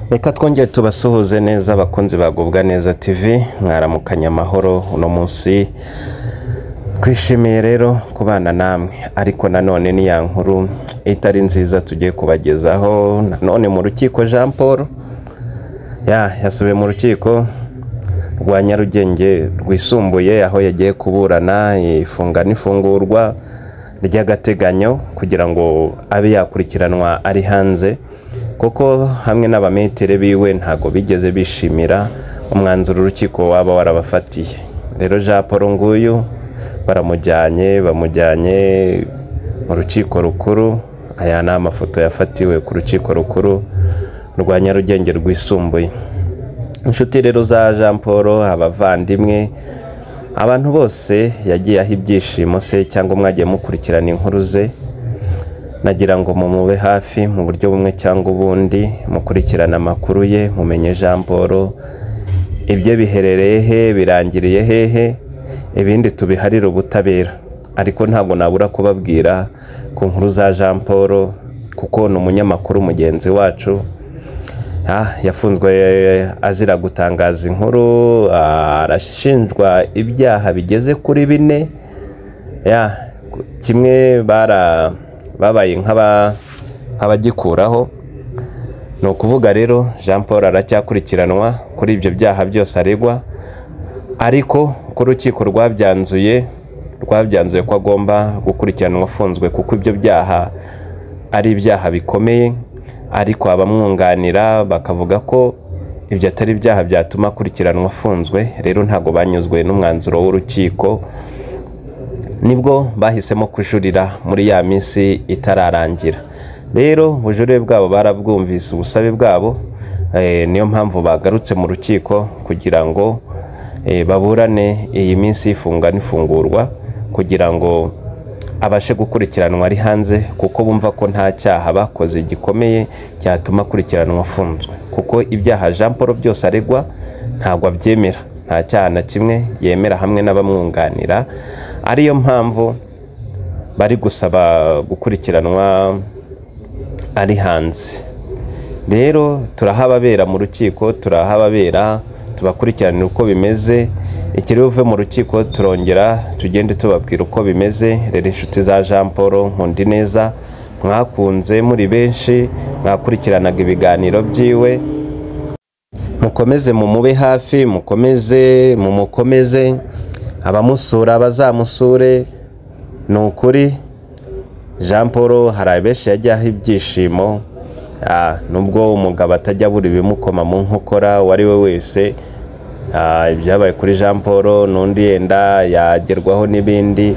Reka twongere tubasuhuze neza abakunzi bagubwa neza TV, mwaramukanye amahoro uno munsi. Twishimiye rero kubana namwe, ariko nanone ni ya nkuru itari nziza tugiye kubagezaho. Nanone mu rukiko Jean Paul yasubiye mu rukiko rwa Nyarugenge rwisumbuye, aho yagiye kuburana ifunga n'ifungurwa ry'agateganyo kugira ngo abe yakurikiranwa ari hanze, kuko hamwe n'abametere biwe ntago bigeze bishimira umwanzuro urukiko waba warabafatiye. Rero Jean Paul nguyu baramujyanye, bamujyanye mu rukiko rukuru. Aya ni amafoto yafatiwe ku rukiko rukuru rwa Nyarugenge rwisumbuye. Inshuti rero za Jean Paul, abavandimwe, abantu bose yagiye aha ibyishimo se cyangwa mwagiye mukurikirana inkuru ze, nagira ngo mumube hafi mu buryo bumwe cyangwa ubundi, mukurikirane amakuru ye, mumenye Jean Paul ibyo biherereye he, birangiriye hehe, ibindi tubiharire ubutabera. Ariko ntabwo nabura kubabwira ku nkuru za Jean Paul, kuko ni umunyamakuru mugenzi wacu. Yafunzwe azira gutangaza inkuru, arashinjwa ibyaha bigeze kuri 4. Kimwe babaye nk'abagikuraho. Ni ukuvuga rero Jean Paul aracyakurikiranwa kuri ibyo byaha byose aregwa, ariko ko urukiko rwabyanzuye ko agomba gukurikiranwa afunzwe, kuko ibyo byaha ari ibyaha bikomeye. Ariko abamwunganira bakavuga ko ibyo atari ibyaha byatuma akurikiranwa afunzwe. Rero ntago banyuzwe n'umwanzuro w'urukiko, nibwo bahisemo kujurira muri ya minsi itararangira. Rero ubujurire bwabo barabwumvise, ubusabe bwabo, niyo mpamvu bagarutse mu rukiko kugira ngo baburane iyi minsi ifunga n'ifungurwa, kugira ngo abashe gukurikiranwa ari hanze, kuko bumva ko nta cyaha bakoze gikomeye cyatuma akurikiranwa afunzwe. Kuko ibyaha Jean Paul byose aregwa ntabwo abyemera, nta cyaha na kimwe yemera hamwe n'abamwunganira. Ariyo mpamvu bari gusaba gukurikiranwa ari hanze. Rero turahababera mu rukiko, turahababera tubakurikiranira uko bimeze. Ikiri buve mu rukiko turongera tugende tubabwira uko bimeze. Rero inshuti za Jean Paul Nkundineza, mwakunze muri benshi, mwakurikiranaga ibiganiro byiwe, mukomeze mumube hafi, mukomeze mumukomeze, abamusura bazamusure. Ni ukuri Jean Paul hari benshi yagiye aha ibyishimo, nubwo umugabo atajya abura ibimukoma mu nkokora uwo ari we wese. Ibyabaye kuri Jean Paul n'undi yenda yagerwaho n'ibindi,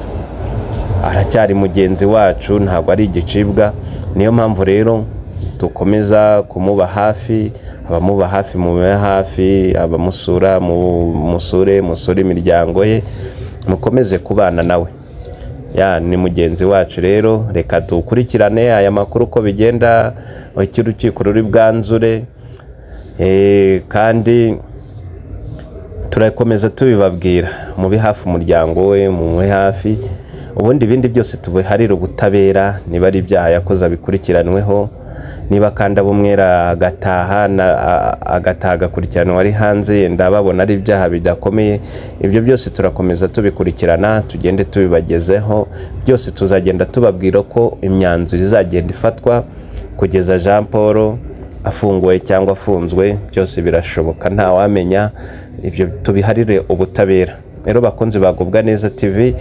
aracyari mugenzi wacu, ntabwo ari igicibwa. Niyo mpamvu rero dukomeza kumuba hafi, abamuba hafi mube hafi, abamusura musure, musure imiryango ye, mukomeze kubana nawe. Ni mugenzi wacu. Rero reka dukurikirane aya makuru uko bigenda, icyo urukiko ruri bwanzure, kandi turakomeza tubibabwira. Mube hafi umuryango we, mube hafi, ubundi ibindi byose tubiharire ubutabera. Niba ari ibyaha yakoze abikurikiranweho, niba kandi abumwera agataha agakurikiranwa ari hanze, yenda babona ari ibyaha bidakomeye, ibyo byose turakomeza tubikurikirana, tugende tubibagezeho byose. Tuzagenda tubabwira ko imyanzuro izagenda ifatwa kugeza Jean Paul afunguwe cyangwa afunzwe, byose birashoboka, ntawamenya. Ibyo tubiharire ubutabera. Rero bakunzi bagubwa neza TV,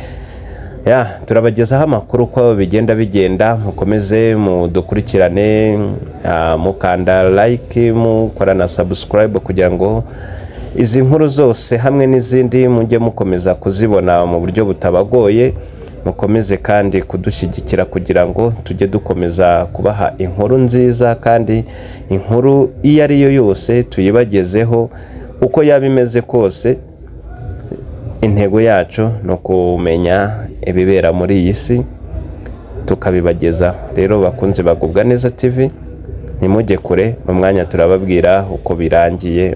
turabagezaho amakuru uko bigenda bigenda. Mukomeze mudukurikirane, mukanda like, mukora na subscribe, kugira ngo izi nkuru zose hamwe n'izindi mujye mukomeza kuzibona mu buryo butabagoye. Mukomeze kandi kudushyigikira kugira ngo tujye dukomeza kubaha inkuru nziza, kandi inkuru iyo ari yo yose tuyibagezeho uko yaba imeze kose. Intego yacu ni ukumenya ibibera muri iyi si tukabibagezaho. Rero bakunze bagubwa neza TV, ntimujye kure, mu mwanya turababwira uko birangiye.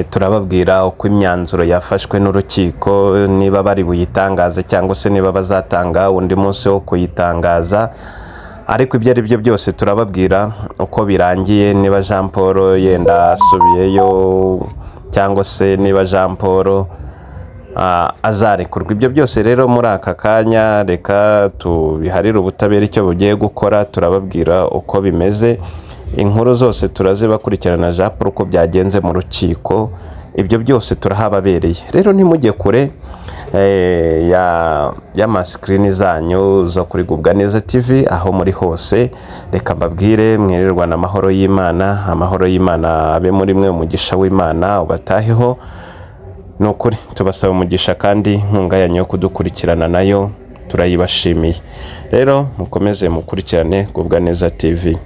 Turababwira uko imyanzuro yafashwe n'urukiko, niba bari buyitangaze cyangwa se niba bazatanga undi munsi wo kuyitangaza. Ariko ibyo ari byo byose turababwira uko birangiye, niba Jean Paul yenda asubiyeyo cyangwa se niba Jean Paul azarekurwa. Ibyo byose rero muri aka kanya reka tubiharire ubutabera icyo bugiye gukora, turababwira uko bimeze. Inkuru zose turazibakurikirana, Jean Paul uko byagenze mu rukiko, ibyo byose turahababereye. Rero ntimujye kure y'amasikirini zanyu zo kuri Gubwa Neza TV aho muri hose. Reka mbabwire mwirirwana amahoro y'Imana, amahoro y'Imana abe muri mwe, umugisha w'Imana ubataheho. Ni ukuri tubasaba umugisha kandi inkunga yanyu yo kudukurikirana nayo turayibashimiye. Rero mukomeze mukurikirane Gubwa Neza TV.